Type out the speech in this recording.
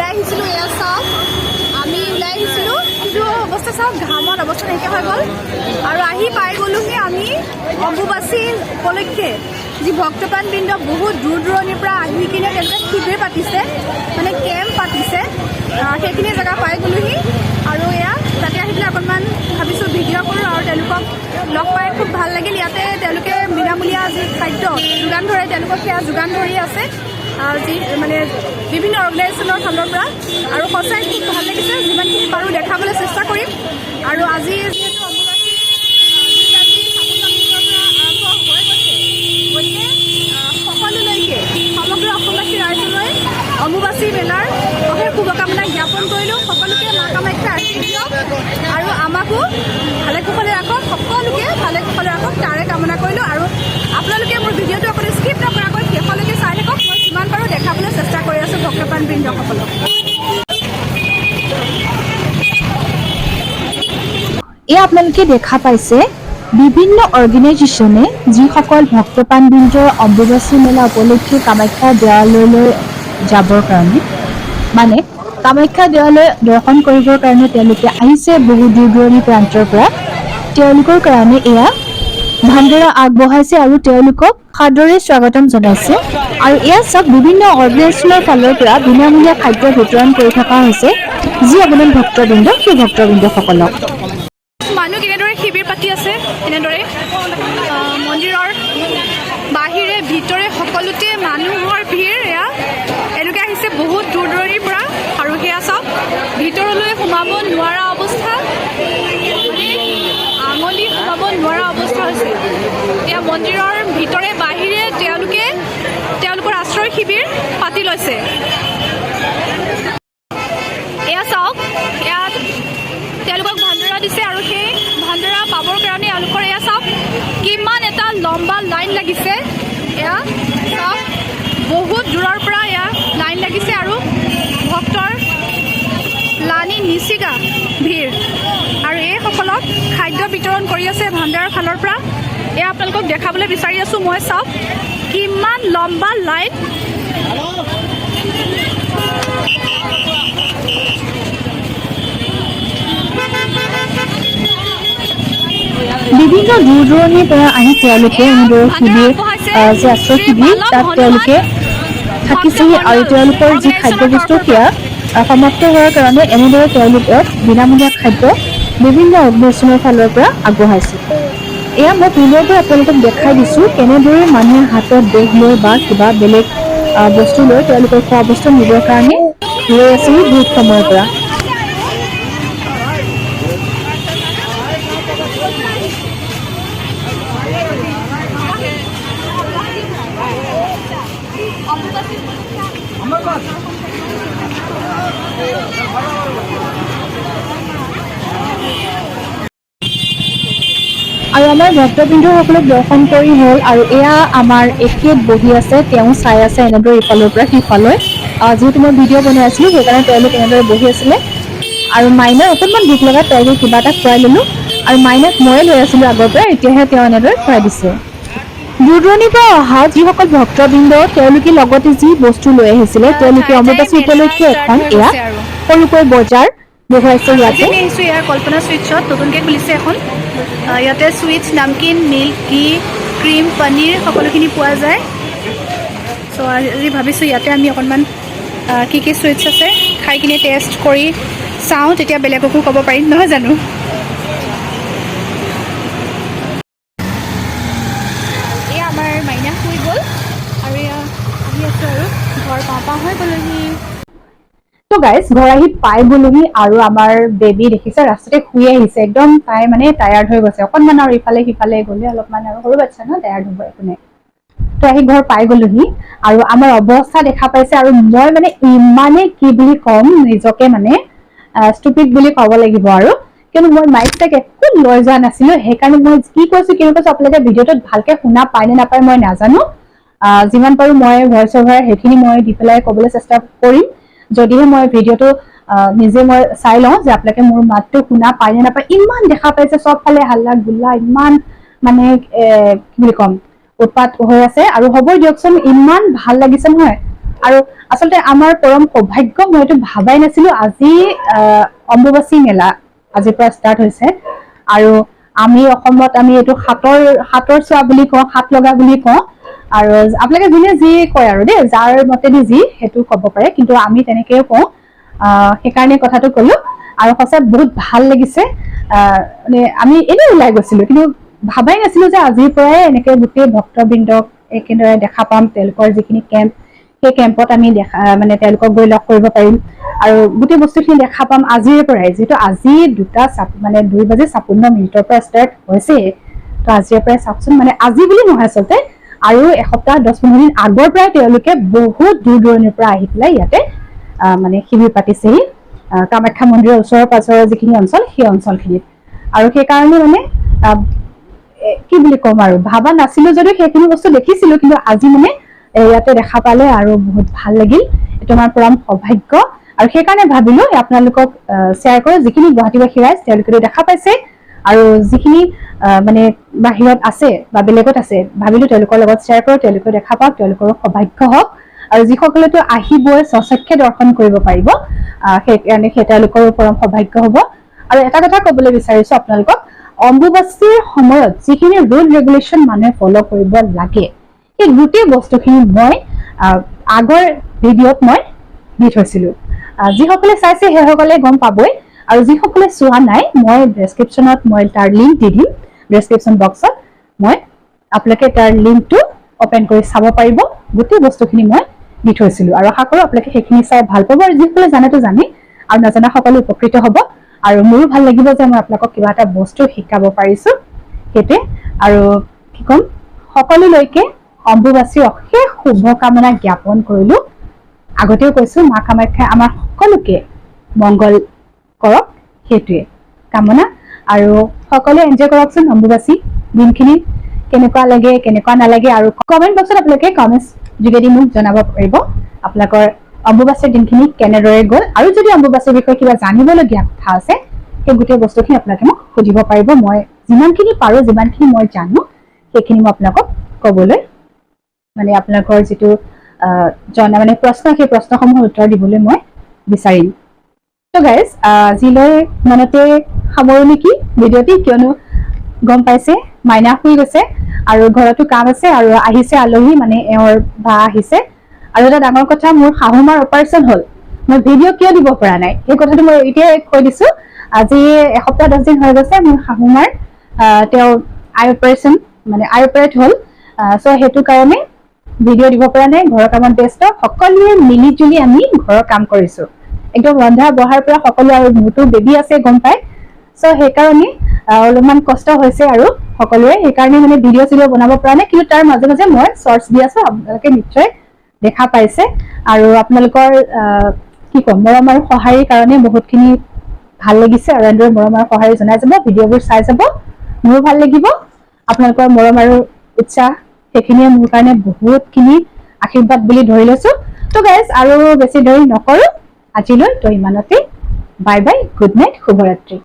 ওলাই আহিছিলোঁ। এয়া চাওক, আমি ওলাই আহিছিলোঁ, কিন্তু অৱস্থা চাওক, ঘামত অৱস্থা নাইকিয়া হৈ গ'ল। আৰু আহি পাই গ'লোহি আমি। অম্বুবাচী উপলক্ষে যি ভক্তপ্ৰাণবৃন্দ বহুত দূৰ দূৰণিৰ পৰা আহি কিনে তেওঁলোকে শিবিৰ পাতিছে, মানে কেম্প পাতিছে, সেইখিনি জেগা পাই গ'লোহি। আৰু এয়া তাতে আহি পেলাই অকণমান ভাবিছোঁ ভিডিঅ' কৰোঁ আৰু তেওঁলোকক লগ পাই খুব ভাল লাগিল। ইয়াতে তেওঁলোকে বিনামূলীয়া যি খাদ্য যোগান ধৰে, তেওঁলোকক সেয়া যোগান ধৰি আছে যি মানে বিভিন্ন অৰ্গেনাইজেশ্যনৰ ফালৰ পৰা। আৰু সঁচাই খুব ভাল লাগিছে। যিমানখিনি পাৰোঁ দেখাবলৈ চেষ্টা কৰিম। আৰু আজি যিহেতু অম্বুবাচী আজি 3 আগষ্টৰ পৰা আৰম্ভ হৈ গৈছে, গতিকে সকলোলৈকে, সমগ্ৰ অসমবাসী ৰাইজলৈ অম্বুবাচী মেলাৰ অশেষ শুভকামনা জ্ঞাপন কৰিলোঁ। সকলোকে মা কামাখ্যা আশীষ দিয়ক আৰু আমাকো ভালে কুশলে ৰাখক, সকলোকে ভালে কুশলে ৰাখক, তাৰে কামনা কৰিলোঁ। আৰু আপোনালোকে মোৰ ভিডিঅ'টো অকণো স্কিপ নকৰাকৈ শেষলৈকে চাই থাকক। মই যিমান পাৰোঁ দেখাবলৈ চেষ্টা কৰি আছোঁ ভক্তপ্ৰাণ বৃন্দসকলক। এয়া আপোনালোকে দেখা পাইছে, বিভিন্ন অৰ্গেনাইজেশ্যনে যিসকল ভক্তপ্ৰাণবৃন্দৰ অম্বুবাচী মেলা উপলক্ষে কামাখ্যা দেৱালয়লৈ যাবৰ কাৰণে, মানে কামাখ্যা দেৱালয় দৰ্শন কৰিবৰ কাৰণে তেওঁলোকে আহিছে বহু দূৰ দূৰণি প্ৰান্তৰ পৰা, তেওঁলোকৰ কাৰণে এয়া ভাণ্ডাৰা আগবঢ়াইছে আৰু তেওঁলোকক সাদৰে স্বাগতম জনাইছে। আৰু এয়া চাওক, বিভিন্ন অৰ্গেনাইজেশ্যনৰ ফালৰ পৰা বিনামূলীয়া খাদ্য বিতৰণ কৰি থকা হৈছে যি অগণন ভক্তবৃন্দ, সেই ভক্তবৃন্দসকলক। মানুহ কেনেদৰে শিবিৰ পাতি আছে, এনেদৰে মন্দিৰৰ বাহিৰে ভিতৰে সকলোতে মানুহৰ ভিৰ। এয়া এনেকৈ আহিছে বহুত দূৰ দূৰণিৰ পৰা। আৰু সেয়া চাওক, ভিতৰলৈ সোমাব নোৱাৰা অৱস্থা, মানে আঙুলি সোমাব নোৱাৰা অৱস্থা হৈছে। এয়া মন্দিৰৰ ভিতৰে বাহিৰে তেওঁলোকে তেওঁলোকৰ আশ্ৰয় শিবিৰ পাতি লৈছে। এয়া চাওক, ইয়াত তেওঁলোকক ভাণ্ডাৰা দিছে আৰু সেই ভাণ্ডাৰা পাবৰ কাৰণে এওঁলোকৰ এয়া চাওক কিমান এটা লম্বা লাইন লাগিছে। এয়া চাওক, বহুত দূৰৰ পৰা এয়া লাইন লাগিছে আৰু ভক্তৰ লানি নিচিগা ভিৰ। আৰু এইসকলক খাদ্য বিতৰণ কৰি আছে ভাণ্ডাৰৰ ফালৰ পৰা। এয়া আপোনালোকক দেখাবলৈ বিচাৰি আছোঁ মই। চাওক কিমান লম্বা লাইন। বিভিন্ন দূৰ দূৰণিৰ পৰা আহি তেওঁলোকে এনেদৰে শিবিৰ, যি আশ্ৰয় শিবিৰ, তাত তেওঁলোকে থাকিছেহি। আৰু তেওঁলোকৰ যি খাদ্যবস্তু সেয়া সমাপ্ত হোৱাৰ কাৰণে এনেদৰে তেওঁলোকক বিনামূলীয়া খাদ্য বিভিন্ন অৰ্গেনাইজেশ্যনৰ ফালৰ পৰা আগবঢ়াইছে। এয়া মই পুনৰবাৰ আপোনালোকক দেখাই দিছোঁ, কেনেদৰে মানুহে হাতত বেগ লৈ বা কিবা বেলেগ বস্তু লৈ তেওঁলোকৰ খোৱা বস্তু নিবৰ কাৰণে ৰৈ আছেহি বহুত সময়ৰ পৰা। আৰু আমাৰ ভক্তবৃন্দসকলক দৰ্শন কৰি হ'ল। আৰু এয়া আমাৰ একেত বহি আছে, তেওঁ চাই আছে এনেদৰে ইফালৰ পৰা সিফালৈ। যিহেতু মই ভিডিঅ' বনাই আছিলোঁ, সেইকাৰণে তেওঁলোক এনেদৰে বহি আছিলে। আৰু মাইনাৰ অকণমান ভোক লগাত তেওঁলোকে কিবা এটা খুৱাই ল'লোঁ। আৰু মাইনাক ময়ে লৈ আছিলোঁ আগৰ পৰা, এতিয়াহে তেওঁ এনেদৰে খুৱাই দিছে। দূৰ দূৰণিৰ পৰা অহা যিসকল ভক্তবৃন্দ, তেওঁলোকে লগতে যি বস্তু লৈ আহিছিলে, তেওঁলোকে অম্বুবাচী উপলক্ষে এখন এয়া সৰুকৈ বজাৰ বহুৱাইছে আজি ইয়াতে। আমি আহিছোঁ ইয়াৰ কল্পনা চুইটছত, নতুনকৈ খুলিছে এখন। ইয়াতে চুইটছ, নামকিন, মিল্ক, ঘি, ক্ৰীম, পনীৰ সকলোখিনি পোৱা যায়। চ' আজি ভাবিছোঁ ইয়াতে আমি অকণমান কি কি চুইটছ আছে খাই কিনে টেষ্ট কৰি চাওঁ, তেতিয়া বেলেগকো ক'ব পাৰিম, নহয় জানো? এয়া আমাৰ মাইনা শুই গ'ল আৰু এয়া আহি আছোঁ আৰু ঘৰ পাওঁ পাওঁ হৈ গ'লোহি। তো গাইজ, ঘৰ আহি পাই গ'লোহি আৰু আমাৰ বেবী দেখিছে, ৰাস্তাতে শুই আহিছে একদম। তাই মানে টায়াৰ্ড হৈ গৈছে অকণমান আৰু ইফালে সিফালে গ'লে অলপমান, আৰু সৰু বাচ্ছা ন, টায়াৰ্ড হ'ব, একো নাই। তো আহি ঘৰ পাই গ'লোহি আৰু আমাৰ অৱস্থা দেখা পাইছে। আৰু মই মানে ইমানেই কি বুলি ক'ম, নিজকে মানে ষ্টুপিড বুলি ক'ব লাগিব আৰু, কিয়নো মই মাইক চাইক একো লৈ যোৱা নাছিলো। সেইকাৰণে মই কি কৈছো, কি কৈছো, আপোনালোকে ভিডিঅ'টোত ভালকে শুনা পায় নে নাপায় মই নাজানো। যিমান পাৰো মই ভইচ অভাৰ সেইখিনি মই দি পেলাই ক'বলৈ চেষ্টা কৰিম, যদিহে মই ভিডিঅ'টো নিজে মই চাই লওঁ যে আপোনালোকে মোৰ মাতটো শুনা পায় নে নাপায়। ইমান দেখা পাইছে, চবফালে হাল্লা গোল্লা, ইমান মানে কি বুলি ক'ম, উৎপাত হৈ আছে। আৰু হ'ব দিয়কচোন, ইমান ভাল লাগিছে নহয়। আৰু আচলতে আমাৰ পৰম সৌভাগ্য, মই এইটো ভাবাই নাছিলো। আজি অম্বুবাচী মেলা আজিৰ পৰা ষ্টাৰ্ট হৈছে আৰু আমি অসমত আমি এইটো সাতৰ চোৱা বুলি কওঁ, সাত লগা বুলি কওঁ। আৰু আপোনালোকে যোনে যি কয় আৰু দেই, যাৰ মতেদি যি সেইটো ক'ব পাৰে, কিন্তু আমি তেনেকেও কওঁ। সেইকাৰণে কথাটো ক'লো। আৰু সঁচাই বহুত ভাল লাগিছে। মানে আমি এনেই ওলাই গৈছিলো, কিন্তু ভাবাই নাছিলো যে আজিৰ পৰাই এনেকে গোটেই ভক্তবৃন্দক একেদৰে দেখা পাম। তেওঁলোকৰ যিখিনি কেম্প, সেই কেম্পত আমি দেখা, মানে তেওঁলোকক গৈ লগ কৰিব পাৰিম আৰু গোটেই বস্তুখিনি দেখা পাম আজিৰে পৰাই। যিহেতু আজি দুটা মানে 2:56 পৰা ষ্টাৰ্ট হৈছে, তো আজিৰে পৰাই চাওকচোন, মানে আজি বুলি নহয়, আচলতে আৰু এসপ্তাহ 10-15 দিন আগৰ পৰাই তেওঁলোকে বহুত দূৰ দূৰণিৰ পৰা আহি পেলাই ইয়াতে মানে শিবিৰ পাতিছেহি, কামাখ্যা মন্দিৰৰ ওচৰৰ পাজৰৰ যিখিনি অঞ্চল, সেই অঞ্চলখিনিত। আৰু সেইকাৰণে মানে কি বুলি ক'ম আৰু, ভাবা নাছিলো যদিও সেইখিনি বস্তু দেখিছিলো, কিন্তু আজি মানে ইয়াতে দেখা পালে আৰু বহুত ভাল লাগিল। এইটো আমাৰ পৰম সৌভাগ্য আৰু সেইকাৰণে ভাবিলো আপোনালোকক শ্বেয়াৰ কৰোঁ। যিখিনি গুৱাহাটীবাসী ৰাইজ, তেওঁলোকেতো দেখা পাইছে আৰু যিখিনি মানে বাহিৰত আছে বা বেলেগত আছে, ভাবিলো তেওঁলোকৰ লগত শ্বেয়াৰ কৰোঁ, তেওঁলোকেও দেখা পাওক, তেওঁলোকৰো সৌভাগ্য হওক। আৰু যিসকলেতো আহিবই, স্বচক্ষে দৰ্শন কৰিব পাৰিব, সেইকাৰণে সেই তেওঁলোকৰো পৰম সৌভাগ্য হ'ব। আৰু এটা কথা ক'বলৈ বিচাৰিছো আপোনালোকক, অম্বুবাচীৰ সময়ত যিখিনি ৰুল ৰেগুলেশ্যন মানুহে ফ'ল' কৰিব লাগে, সেই গোটেই বস্তুখিনি মই আগৰ ভিডিঅ'ত মই দি থৈছিলো। যিসকলে চাইছে সেইসকলে গম পাবই আৰু যিসকলে চোৱা নাই, মই ডেছক্ৰিপশ্যনত মই তাৰ লিংক দি দিম। ডেছক্ৰিপশ্যন বক্সত মই আপোনালোকে তাৰ লিংকটো অপেন কৰি চাব পাৰিব। গোটেই বস্তুখিনি মই দি থৈছিলো আৰু আশা কৰোঁ আপোনালোকে সেইখিনি চাই ভাল পাব। আৰু যিসকলে জানেতো জানেই, আৰু নজনাসকলে উপকৃত হ'ব আৰু মোৰো ভাল লাগিব যে মই আপোনালোকক কিবা এটা বস্তু শিকাব পাৰিছো, সেইটোৱে। আৰু কি ক'ম, সকলোলৈকে অম্বুবাচীৰ অশেষ শুভকামনা জ্ঞাপন কৰিলো। আগতেও কৈছো, মা কামাখ্যাই আমাৰ সকলোকে মংগল কৰক, সেইটোৱে কামনা। আৰু সকলোৱে এনজয় কৰকচোন অম্বুবাচী দিনখিনি, কেনেকুৱা লাগে কেনেকুৱা নালাগে। আৰু কমেণ্ট বক্সত আপোনালোকে কমেণ্টছ যোগেদি মোক জনাব পাৰিব আপোনালোকৰ অম্বুবাচীৰ দিনখিনি কেনেদৰে গ'ল। আৰু যদি অম্বুবাচীৰ বিষয়ে কিবা জানিবলগীয়া কথা আছে, সেই গোটেই বস্তুখিনি আপোনালোকে মোক সুধিব পাৰিব। মই যিমানখিনি পাৰোঁ, যিমানখিনি মই জানো, সেইখিনি মই আপোনালোকক ক'বলৈ, মানে আপোনালোকৰ যিটো জনা মানে প্ৰশ্ন, সেই প্ৰশ্নসমূহৰ উত্তৰ দিবলৈ মই বিচাৰিম। ত' গাইজ, আজিলৈ ইমানতে সামৰো নেকি ভিডিঅ'টি, কিয়নো গম পাইছে মাইনা শুই গৈছে আৰু ঘৰতো কাম আছে আৰু আহিছে আলহী, মানে এওঁৰ বা আহিছে। আৰু এটা ডাঙৰ কথা, মোৰ শাহুমাৰ অপাৰেশ্যন হ'ল, মই ভিডিঅ' কিয় দিব পৰা নাই সেই কথাটো মই এতিয়াই কৈ দিছো। আজি এসপ্তাহ 10 দিন হৈ গৈছে মোৰ শাহুমাৰ, তেওঁ আই অপাৰেশ্যন, মানে আই অপাৰেট হ'ল। চ' সেইটো কাৰণে ভিডিঅ' দিব পৰা নাই, ঘৰৰ কামত ব্যস্ত। সকলোৱে মিলি জুলি আমি ঘৰৰ কাম কৰিছো, একদম ৰন্ধা বঢ়াৰ পৰা সকলো। আৰু মোৰতো বেবী আছে, গম পাই। চ' সেইকাৰণে অলপমান কষ্ট হৈছে আৰু সকলোৰে, সেইকাৰণে মানে ভিডিঅ' চিডিঅ' বনাব পৰা নাই। কিন্তু তাৰ মাজে মাজে মই শ্বৰ্টছ দি আছো, আপোনালোকে নিশ্চয় দেখা পাইছে। আৰু আপোনালোকৰ কি ক'ম, মৰম আৰু সঁহাৰিৰ কাৰণে বহুতখিনি ভাল লাগিছে। আৰু এনেদৰে মৰম আৰু সঁহাৰি জনাই যাব, ভিডিঅ'বোৰ চাই যাব, মোৰো ভাল লাগিব। আপোনালোকৰ মৰম আৰু উৎসাহ সেইখিনিয়ে মোৰ কাৰণে বহুতখিনি আশীৰ্বাদ বুলি ধৰি লৈছো। ত' গাইজ, আৰু বেছি দেৰি নকৰো আজিলৈ, ত' ইমানতে বাই বাই, গুড নাইট, শুভৰাত্ৰি।